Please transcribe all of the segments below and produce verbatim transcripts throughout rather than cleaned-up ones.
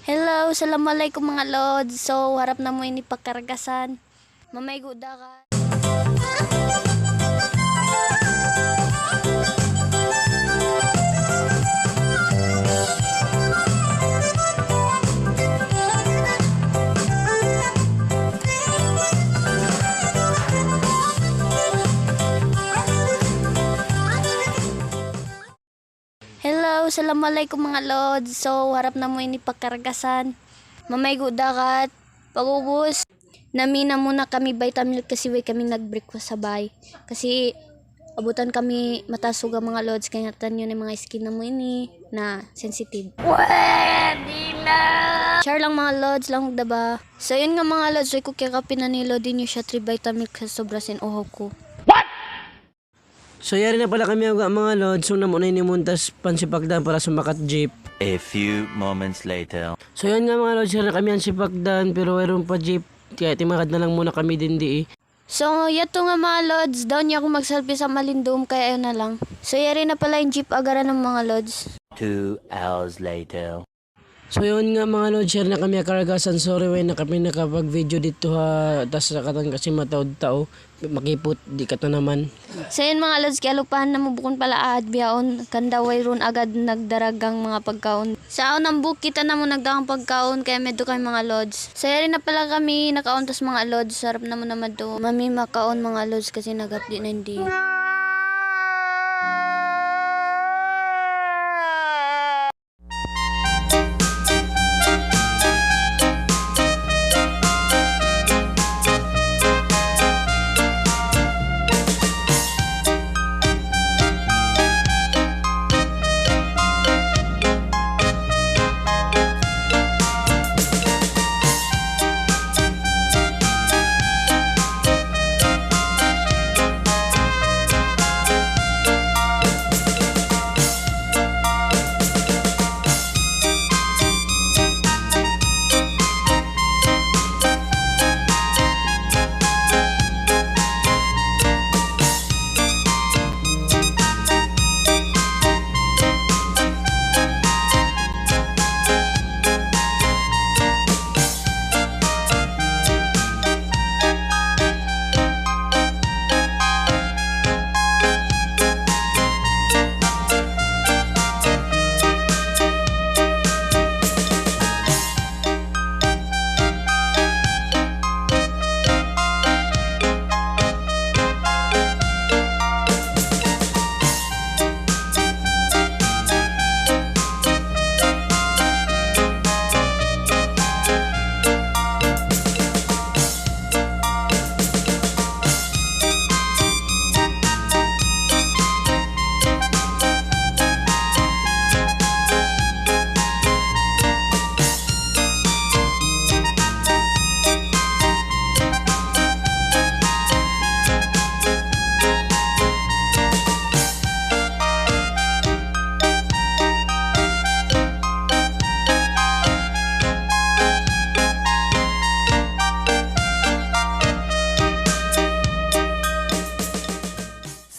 Hello, assalamualaikum manga lods. So, harap namu' ini pa Cargasan. Mamaygu' dagat. Hello, assalamualaikum manga lods. So, harap namu' ini pa Cargasan. Mamaygu' dagat. Pag'ubus, nami na muna kami Vitamilk kasi way kami nag-breakfast ha bay. Kasi abutan kami matasuga manga lods, kaingatan niyu na in manga skin namu' ini na sensitive. Pwede na! Char lang manga lods, langug da ba. So, yun nga manga lods, way ku kiyakapi na ni Lodi Nutrisha three Vitamilk sa' sobra sin uhaw ku. So, yari na pala kami uga, manga lods. So, namu' na ini muntas pa hansipak daan para sumakat jeep. A few moments later. So, yan nga, manga lods, yari na kami hansipak daan, pero wayruun pa jeep. Kaya timakad na lang muna kami dindi. So, yadtu nga, manga lods, daw niya aku magsalpi sa malindum, kaya ayaw na lang. So, yari na pala in jeep agaran namu', manga lods. Two hours later. So, yun nga, manga lods, yari na kami ha Cargasan. Sorry, way na kami nakapag-video didtu ha taas sa katan kasi mataud tau. Makiput, di' katanaman. So, yun, manga lods, kiyalupahan namu' bukun pala aad bihaun. Hangkan daw wayruun agad nagdaragang manga pagkaun. Sa' awn hambuuk kita namu' nagdagang pagkaun, kaya madtu kami, manga lods. So, yari na pala kami nakaun tas, manga lods. Harap namu' na madtu. Mami makaun, manga lods, kasi naghapdi' na in di.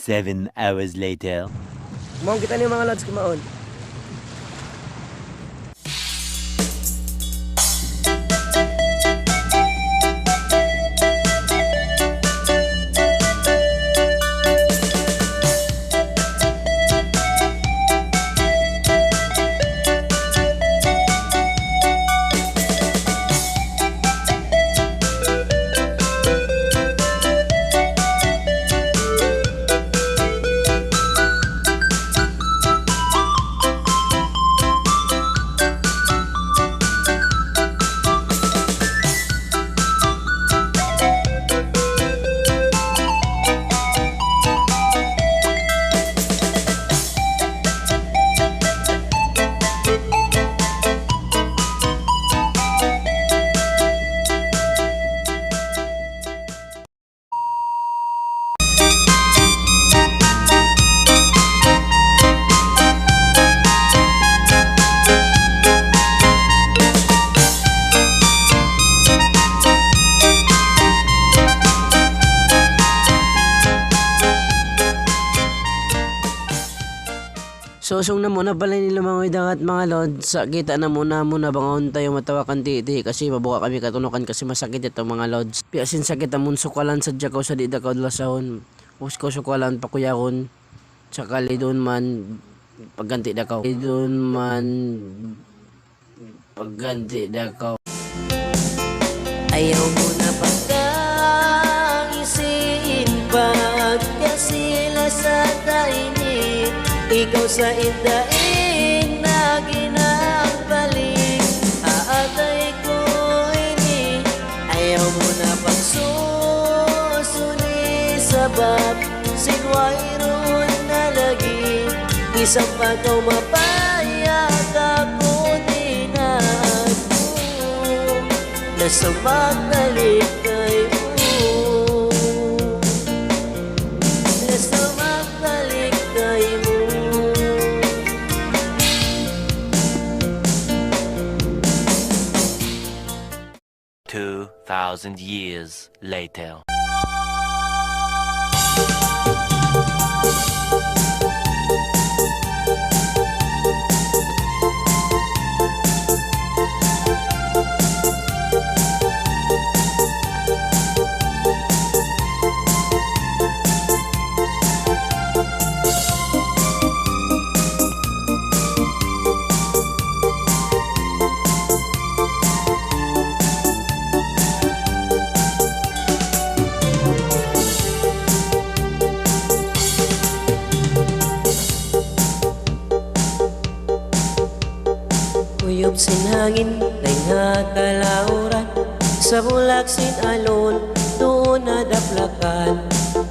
Seven hours later. Mawn kita ini, manga lods, kimaun. So, usug na muna pala ini lumangoy dagat, manga lods. Sa' kita' na muna, muna bang awn tau matawakan titi kasi mabuka kami katunukan kasi masakit yadtu, manga lods. Piya sin sakit amun sukalan sadja kaw sa' di' da kaw lasahun. Ubus kaw sukalan pakuyagun. Sakali duun man pagganti' da kaw. Duun man pagganti' da kaw. Ayaw mu na pagtangisi in pagkasila sa ta ini. Ikaw sa inda in naghinang balik. Haatay ku ini. Ayaw mu na pagsusuni sabab sin wayruun na lagi'. Misan pa kaw mapayag aku di' na aku na sumagbalik kaymu. Na sumagbalik kaymu. Two thousand years later. Uyup sin hangin, dayn ha kalauran, sa bulak sin alon, duun ha daplakan.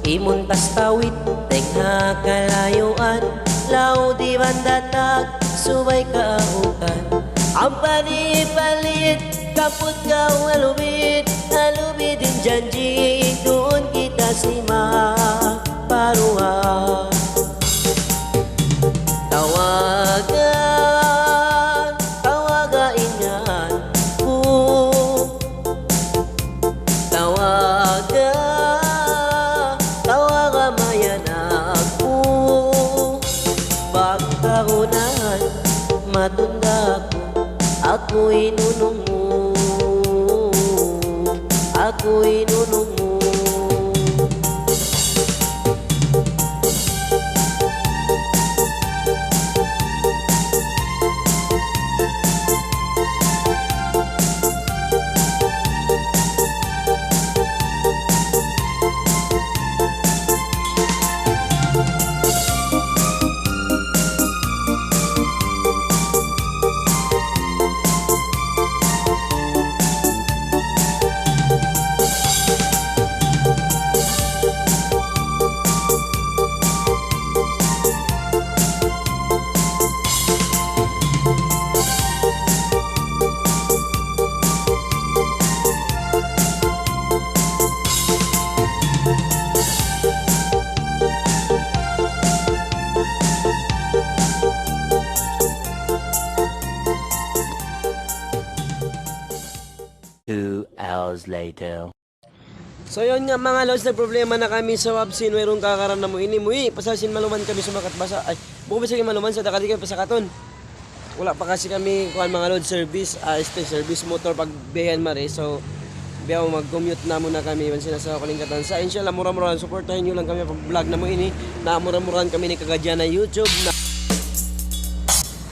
Imun pastawid, dayn ha kalayuan, laud iban datag, subay kaautan. Ampa di' palit, kaput kaw ha lubid, ha lubid in janji', duun kita sima paruha. Tawaga, tawaga in ngan ku. Tawaga, tawaga mayan aku. Pagkarunahan, matunda aku. Aku in unung mu. Aku in unung mu. Two hours later. So, yun nga, manga lods, nagproblema na kami sa wabsin, wayruun kakaran namu' ini. Muwi', pasal sin maluman kami sumakat basa. Ay, bukun pa sin maluman, sa' da kadi kami pasakatun. Wala' pa kasi kami, kuwan, manga lods, service, ah, este, service motor pagbiyahe mari. So, biya' mag-commute na muna kami, iban sin asawa ku lingkatan. Sa', inshallah, mura-murahan, supportahin niyu lang kami pag-vlog namu' ini. Na mura-murahan kami ini kagadjian ha YouTube na.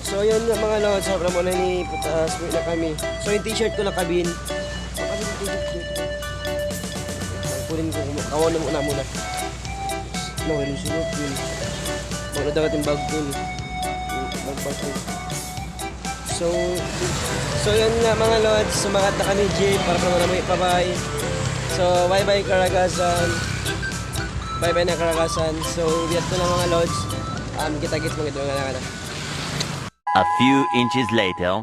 So, yun nga, manga lods, sa' muna ini, putas, muwi' na kami. So, in t-shirt ku nakabin. Ang kunin ku, kawaun na muna, muna. No, yun, sunod yun. Wala' dagat in bag ko, eh. Bag, bag ko. So, so, yun nga, manga lods, sumakat na kami jeep para sa muna muwi' pa bay. So, bye-bye, Caragasan. Bye-bye na, Caragasan. So, yadtu na, manga lods. Um, kita-kits, manga lods. A few inches later.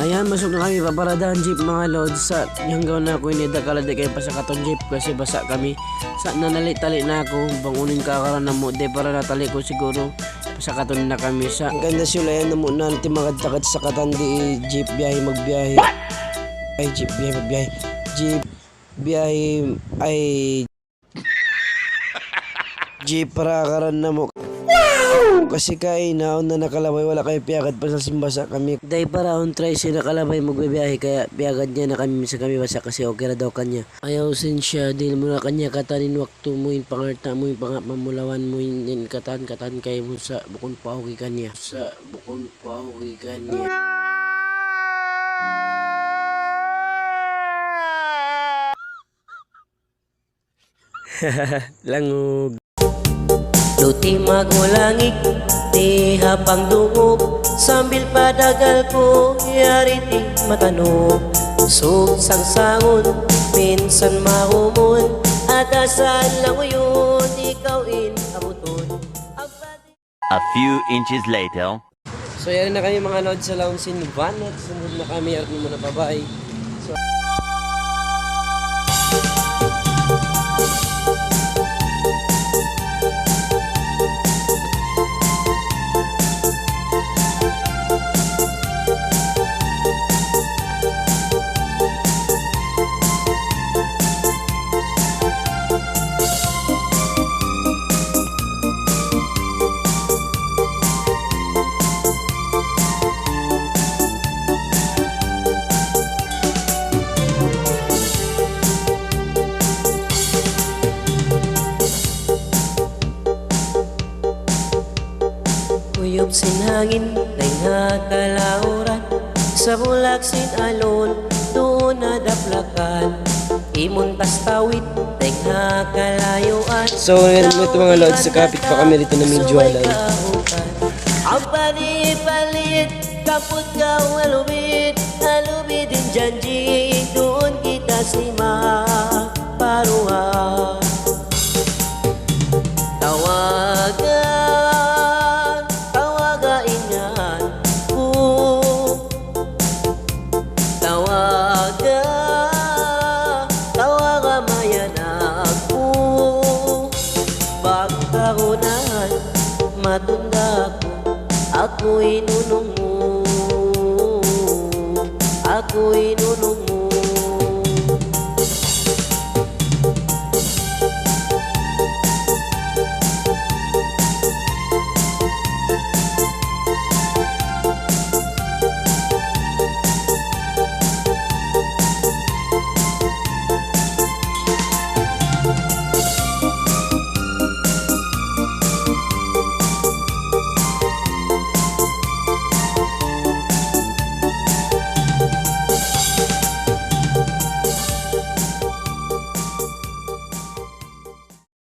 Ayan, masuk na kami pa paradahan jeep, manga lods. Sa' hanggaw na aku ini, dakala di' kami pasakatun jeep kasi basa' kami. Sa' nanali-tali na aku, bang unu in kakaran namu', di' para natali ku siguro, pasakatun na kami sa'. Hangkan na sila yan, namu' na, timakad-takad sakatan di' jeep, biyahe, magbiyahe. Ay, jeep, biyahe, magbiyahe. Jeep, biyahe, ay, jeep, para karan namu'. Kasi kaina, awn na nakalabay, wala' kami piyagad, pasal sin basa' kami. Dayn pa ra awn tricycle nakalabay magbibiyahe, kaya piyagad niya na kami, minsan kami basa' kasi okay ra daw kaniya. Ayaw sin siya, dihil mu na kaniya katan in waktu mu, in pangalta' mu, in panga-, pamulawan mu, in, in katan, katan kaymu sa' bukun pa okay kaniya. Sa' bukun pa okay kaniya. Langug. Luti' magulangig, di' hapang dungug, sambil padagal ku yari di' matanug. Sug sangsangun, minsan maumun, atasan languyun, ikaw in abutun. Ang pati- A few inches later. So, yari na kami, manga lods, sa lawm sin van at sumud na kami, yari na muna pa bay. So, Kuyup sin hangin, dayn ha kalauran, sa bulak sin alon, duun ha daplakan. Imun tas tawid, dayn ha kalayuan. So, ngayon, ito, mga lods, sa kapit pa kami dito na medyo alam. Abani palit, kaput ka walubid, halubid in janji, duun kita sima paruha. Tawaga, tawaga in ngan ku. Tawaga, tawaga mayan aku. Pagkahunahan, matunda aku, aku in unung mu, aku in unung mu.